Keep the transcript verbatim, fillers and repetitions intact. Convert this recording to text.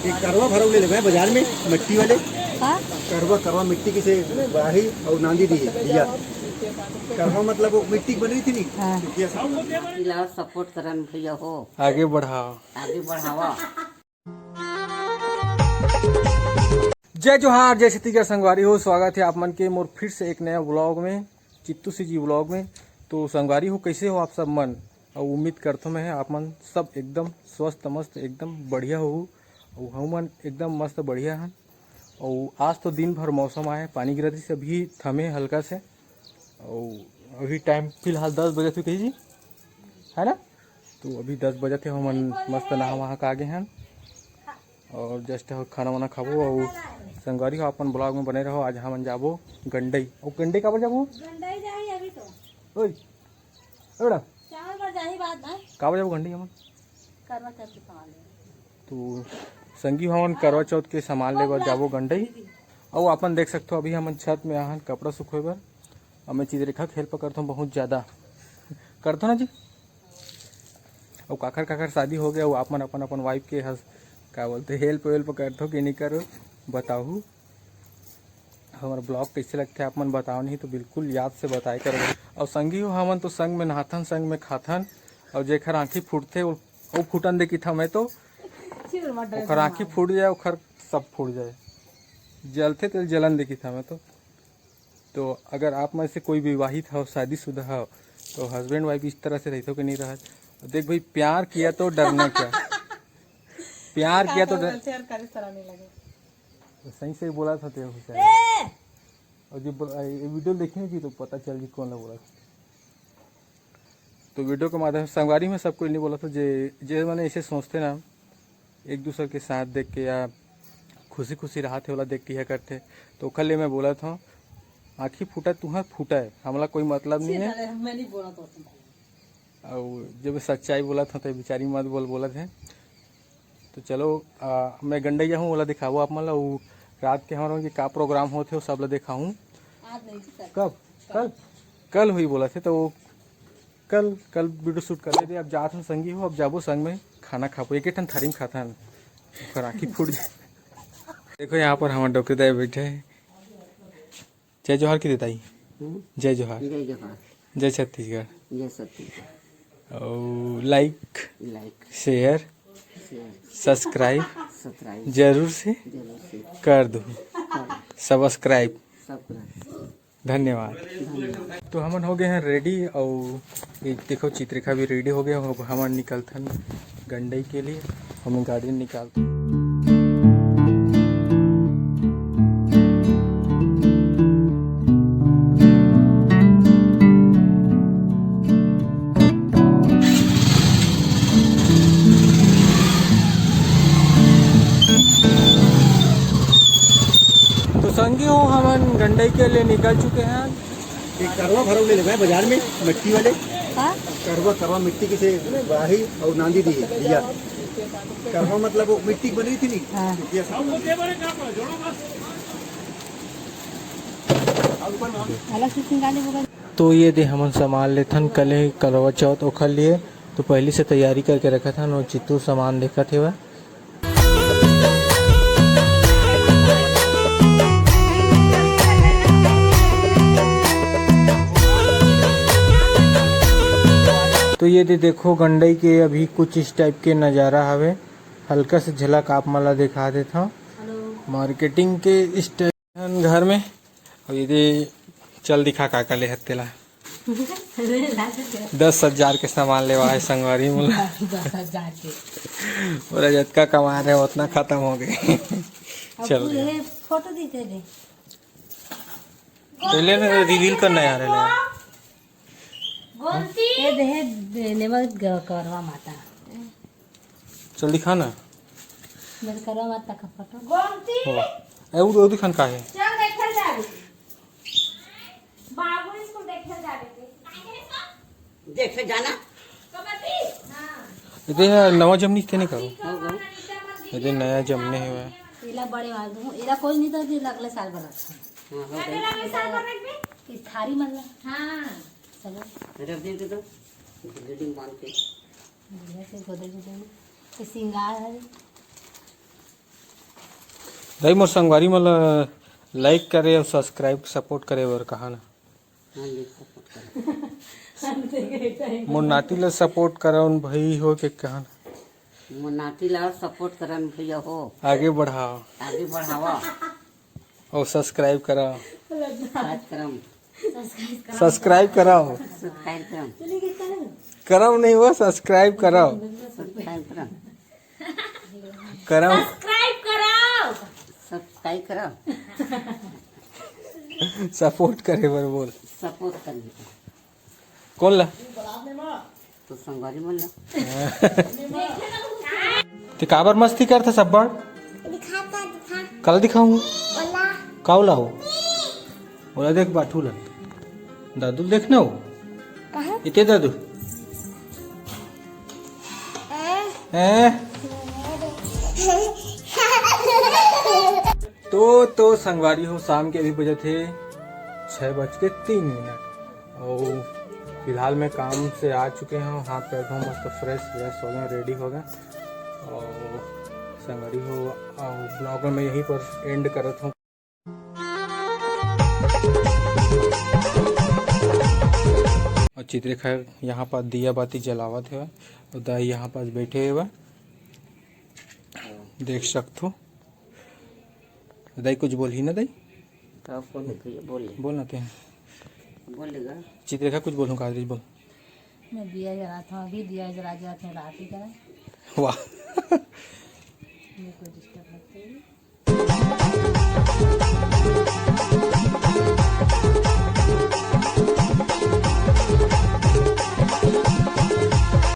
एक करवा भरऊ ले लेबे बाजार में, मिट्टी वाले। हाँ? करवा, करवा मिट्टी किसे बाही और नांदी दी है भैया। करवा मतलब वो मिट्टी बनी थी नहीं? हाँ। ये सब। इला सपोर्ट करन भैया हो। आगे बढ़ाओ। आगे बढ़ावा। जय जोहार, जय छत्तीसगढ़ संगवारी हो, स्वागत है आप मन के मोर फिर से एक नया व्लॉग में, चित्तू सी जी व्लॉग में। तो संगवारी हो, कैसे हो आप सब मन? और उम्मीद करथो मैं आप मन सब एकदम स्वस्थ मस्त एकदम बढ़िया हो। और हम मन एकदम मस्त बढ़िया हन। और आज तो दिन भर मौसम आए, पानी गिरत रहिस, अभी थमे हल्का से। और अभी टाइम फिलहाल दस बजे तो कही जी, है ना? तो अभी दस बजे थे, हम मन मस्त नहा वहा के आगे हैं। और जस्ट खाना वाना खाबो और संगवारी हो अपन ब्लॉग में बने रहो। आज हमन जाबो गंडई। और गंडई काबर जाबो? गंडई जाही अभी तो। ओए, ए बेटा। चावल बर जाही बात ना। काबर जाबो गंडई हमन? करवा चौथ के सामान ले। तो संगी हो हमन करवा चौथ के सामान ले बर जाबो गंडई। और अपन देख सकथो अभी हमन छत में आहन कपड़ा सुखोए बर। अब मैं चित्ररेखा के help करथो बहुत ज़्यादा। करथो ना जी? अउ काखर काखर शादी हो गया, वो आप मन अपन अपन वाइफ के हस का बोलते help वेल्प करथो कि नहीं करो, बताहू। हमारा ब्लॉग कैसे लगते आप मन बताओ नहीं तो बिल्कुल याद से बताए करो। और संगी हो हमन तो संग में नहाथन, संग में खाथन, और जेखर आँखी फूटथे वो, वो फूटन दे किथा मैं तो। ओखर आँखी फूट जाए, ओखर सब फूट जाए, जलथे तेल जलन दे किथा मैं तो। तो अगर आप में से कोई विवाहित हो, शादीशुदा हो, तो हस्बैंड वाइफ इस तरह से रहते हो कि नहीं रहत? देख भाई, प्यार किया तो डरना क्या? प्यार किया तो डर... सही सही बोला था तेरे हुसैन। और जो बोला, ये वीडियो देखी ना जी, तो पता चल जी कौन ला बोला था। तो वीडियो के माध्यम से संगवारी में सब कोई नहीं बोला था, जे जे मैंने ऐसे सोचते ना, एक दूसर के साथ देख के या खुशी खुशी राहत हे ओला देख के यह करथे। तो ओखर ले मैं बोलत हौं, आँखी फूटा तुहर फूटा है, हमला कोई मतलब नहीं है। मैं नहीं बोला तो। और जब सच्चाई बोलत हौं तो बिचारी मत बोल बोलत है। तो चलो, आ, मैं गंडई जाहूँ, ओला दिखाबो आप मन ला। उ रात के हमर मन के का प्रोग्राम होत हे, वो सब ला दिखाहूँ। आज नहीं जी, कल। कब? कल। कल हुई बोलत हे, तो वो कल, कल वीडियो शूट कर लेते। अब जात हन संगी हो, अब जाबो संग में खाना खाबो, एक ठन थारी में खाथन, ओकर आँखी फूट जाए। देखो यहाँ पर हमारे डोकरी दाई बैठे हैं। जय जोहार की देताई। हम्म? जय जोहार। जय जोहार। जय छत्तीसगढ़। जय छत्तीसगढ़। और लाइक, लाइक, शेयर, शेयर, सब्सक्राइब, सब्सक्राइब, जरूर से, जरूर से, कर दो। कर दो। सब्सक्राइब। सब्सक्राइब। धन्यवाद। धन्यवाद। तो हमन हो गए हैं रेडी और ये देखो चित्रिका भी रेडी हो गया। अब हमन निकलथन गंडई के लिए, हमन गाड़ी निकाल। तो संगी हो, हमन गंडई के लिए निकल चुके हैं। एक करवा भरऊ ले लेबे बाजार में, मिट्टी वाले। हाँ? करवा, करवा मिट्टी किसे बाही और नांदी दी है भैया। करवा मतलब वो मिट्टी बनी थी नहीं? हाँ। ये सब। अलग से सिंगाली बोला। तो ये दे हमन सामान लेथन, कल है करवा चौथ ओखर लिए, तो पहली से तैयारी करके रखत हन। और चित्तू सामान देखत हेवय। तो ये दे देखो गंडई के अभी कुछ इस टाइप के नजारा हवे, हल्का से झलक आप मन ला दिखा देत हव। मार्केटिंग के इस टाइप घर में। और ये दे चल दिखा का का ले हत्ते ला। दस हजार के सामान लेवा है संगवारी मोला। दस हजार के। बोला जतका कमा रहे उतना खत्म हो गए। अब चल तू रहे। ये फोटो दीते दे। पहले ना रिवील करना यार, ले। गोमती। ये दे, दे, लेवा ग-, करवा माता। चल दिखा ना। मेरे करवा माता का फोटो। गोमती। हो। ए, वो, वो दिखान का है? चल देखल जाबे। बाबू स्कूल देखल जाबे ते। देखे जाना। कबड्डी? हाँ। ये दे नवा जमनी के नहीं करो। हो गए। ये दे नया जमने है वह। एला बड़े वाला दूँ, एला कोई नहीं तो जे अगले साल बना। हाँ, हो गए। अगले साल बना बे। इस थारी मन ला। हाँ। सब। रख दे तो। बिल्डिंग बांध के। बढ़िया से गोदे गोदे। ये सिंगार है। दाई, मोर संगवारी मन ला like करे अउ subscribe, support करे बर कहा ना। हाँ, ये support करो। मोर नाती ला support करव न भई हो के कहा ना। मोर नाती ला और support करन भैया हो। आगे बढ़ाओ। आगे बढ़ावा। अउ subscribe कराओ। Subscribe करम। Subscribe कराओ। Subscribe करम। करम नहीं हो, subscribe कराओ। Subscribe करम। करम। Subscribe कराओ। Subscribe करम। Support करे बर बोल। Support करने का। कौन ला? तो संगवारी मन ला। ते काबर मस्ती करथस अब्बड़? दिखा तो दिखा। काला दिखाऊं? ओला। का ओला हो? ओला देख बाटू ला। दादू देख ना हो। कहाँ? इते दादू। हैं? हैं? तो, तो संगवारी हो, शाम के अभी बजत हे छः बज के तीन मिनट। अउ फिलहाल मैं काम से आ चुके हूँ, हाथ पैर धो मस्त fresh व्रेश हो गए, ready हो गए। अउ संगवारी हो, अउ vlog में यहीं पर end करत हूँ। अउ चित्रेखा यहाँ पर दिया बाती जलावत हे, अउ दाई यहाँ पास बैठे हे, देख सकथो। दाई कुछ बोलही ना दाई? का बोल भैया, बोल ले। बोल ना ते। बोल लेगा। चित्रेखा कुछ बोलूँ का, बोल। मैं दिया जलात हूँ, अभी दिया जला जलात हूँ, रात ही का। वाह। ये कोई disturb मत करिए।